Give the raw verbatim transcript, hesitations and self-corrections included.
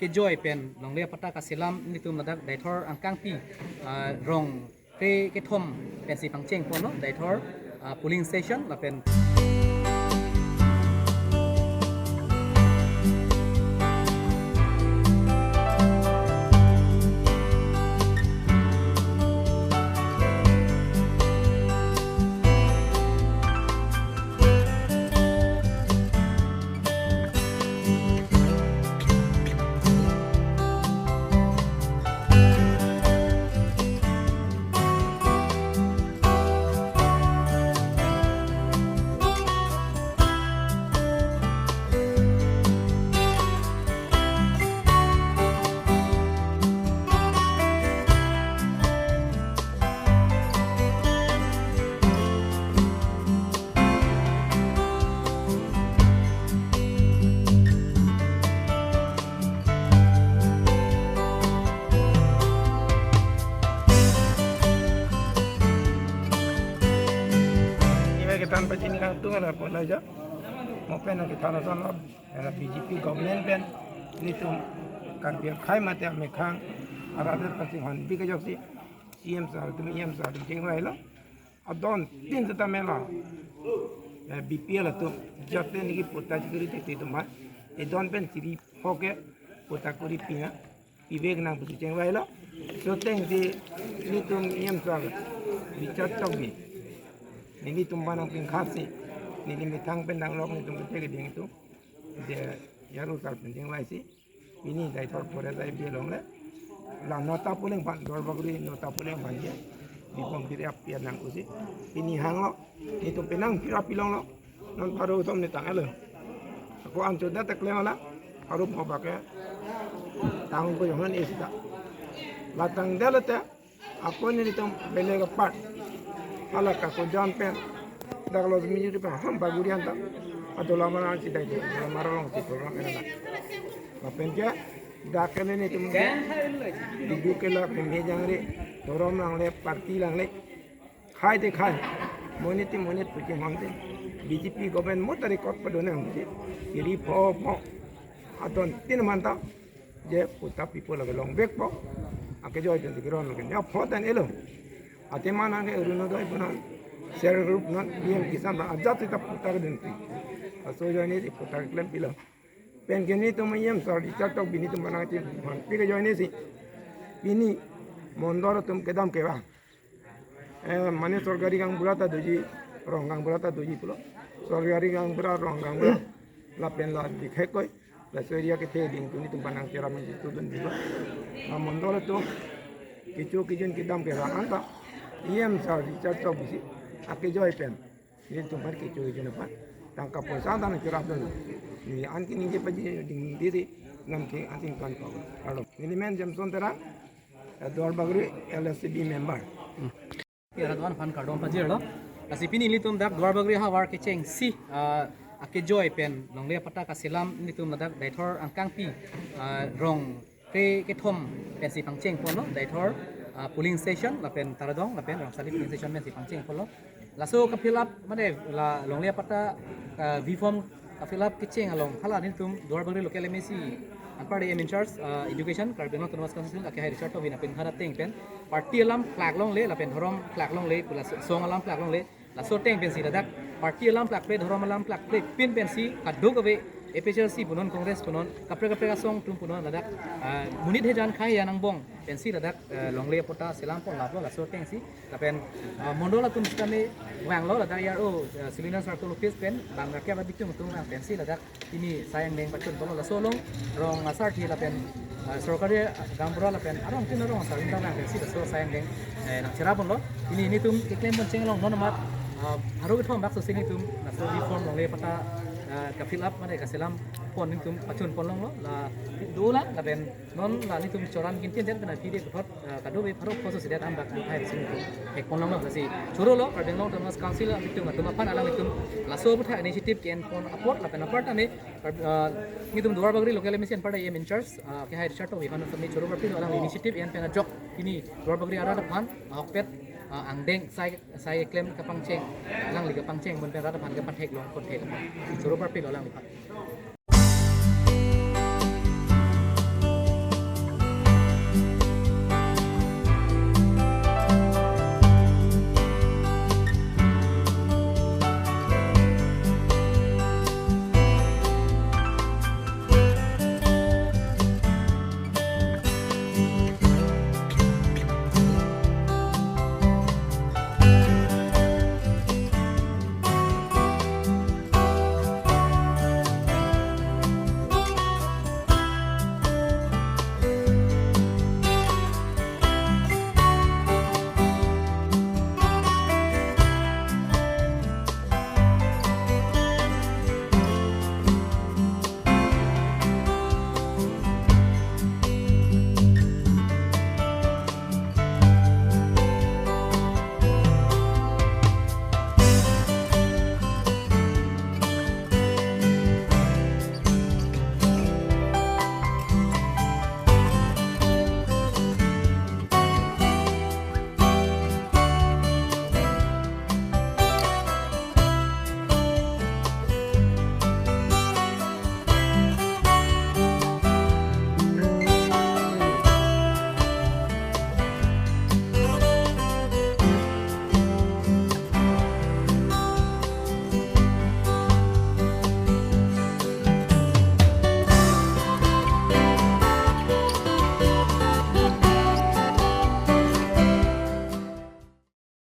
kejoi pen longle apatta kaselam nelitum ladak Deithor angkangpi, ah, rong kre kethom pensi pangcheng ponlo, Deithor, ah, polling station lapen Iba ketan pachini kangtung alar pon aja. Mo pen kethan ason lo, era B J P government pen nelitum Karbi akhei mate amekhang arat aphan si honpi kejok si C M sir atum, E M sir atum chingvailo. Adon tin seta mela. Eh, B P L atum jate niki patta chikiri te atum ba. Edon pen chiri pho ke patta kuri pina. Pivek nang pusi chingvailo. So thank si nelitum E M sir Richard Tokbi, nelitum ba nangpingkhat si, neli methang pen nanglok nelitum kete keding atum. Je Yaru sar pen chingvai si. Pini Deithor forest ai bi along le. La nota polling aphan, Duarbagori nota polling aphan je. Bipom piri ap pian nang usi. Pini hanglo. Nelitum penang pira pilonglo. Non pharo utom ni tang elo. Ako ancho da tak lema la. Pharo pho ba ke. Tang ko johan isi ta. La tang da le ta. Ako nelitum bele ka part. Hala ka ko jam pen. Dak lo mi juri pa ham bagurian ta. Adola mara si dai. Adola mara long si program ena la. Lapen ke dak ke nelitum ke. Dibu ke la pemhe jangre. Dhorom langle, party langle. Khai de khai. Monit te monit puji honte. B J P government mo ta record padone honte. Iri pho pho. Adon tin manta. Je patta pipo lake longvekpo. Akejoi pen tikiron lake. Ya pho dan elo. Athema nang ke Orunodoi punon. Self group non B M Kisan ba ajat sita patta kedun pi. Laso ajoine si patta keklem pilo. Pen ke nelitum E M sir Richard Tokbi nelitum ba nangchingponpi ke ajoine si. Pini mondol atum kedam kevang. Eh, mane sorkari gaonbura ta doji, rong gaonbura ta doji pulo. Sorkari gaonbura, rong gaonbura. Lapen la dikhek koi. Laso area kethe ding tu nelitum ba nangcherap nangchitudun dilo. La mondol atum kecho kejun kedam kevang anta. E M sir Richard Tokbi si. Akejoi pen. Nelitum aphan kecho kejun aphan. Tangka poisa ta nangcherapdun. Neli an ke ningje paji ding diri. Nam ke anting kan ko. Alo. Neli men Jameson Terang. Eh, Duarbagori L S C B member. Arat aphan kardom pajirlo. Lasi pini nelitum dak Duarbagori havar kechengsi, ah, akejoi pen longle apatta kaselam nelitum ladak Deithor angkangpi, ah, rong kre kethom pensi pangcheng ponlo, Deithor, ah, polling station lapen Taradong lapen Rangsali polling station pensi pangcheng ponlo. Laso ka-fill up mane la longle apatta, ah, V form ka-fill up kecheng along hala nelitum Duarbagori local M A C anparta M in charge, ah, education Karbi Anglong Autonomous Council akehai Richard Tokbi nangpingkhat ateng pen party alam plak longle lapen dhorom plak longle pu laso song alam plak longle laso ateng pensi ladak party alam plakple dhorom alam plakple pin pensi kadokave A P H L C punon Congress punon kaprek kaprek asong atum punon ladak, ah, monit hejan khai an angbong pensi ladak, eh, longle apatta selam pon laplo laso atengsi lapen, ah, mondol atum sitame vanglo ladak E R O, eh, Cylinder Circle Office pen bang rakyat abitung atum vang pensi ladak pini sai angdeng pachun ponlo laso along rong asarthe lapen, ah, sorkari gaonbura lapen arong tin arong asar ta vang pensi laso sai angdeng, eh, nangcherap ponlo. Pini nelitum keklem pon cheng along non amat, ah, pharo kethom bak so si nelitum laso V form longle apatta, ah, ka-fill up mane kaselam pon nelitum pachun pon longlo la dolang lapen non la nelitum choran gintin det pen aphi de puthot, ah, kadokave pharo pho so si det ambak hai si nelitum thek pon longlo lasi chorolo Karbi Anglong Autonomous Council abitung atum aphan alanglitum laso aputhak initiative ke-en pon apot lapen aparta ne, ah, nelitum Duarbagori local M A C anparta M in charge, ah, akehai Richard Tokbi aphan kami choro parpilo alangli initiative en pen ajok pini Duarbagori arat aphan ahokpet, ah, angdeng sai sai klem kapangcheng alangli kapangcheng pon pen rat aphan kapathek long pon thek aphan choro parpilo alangliphan.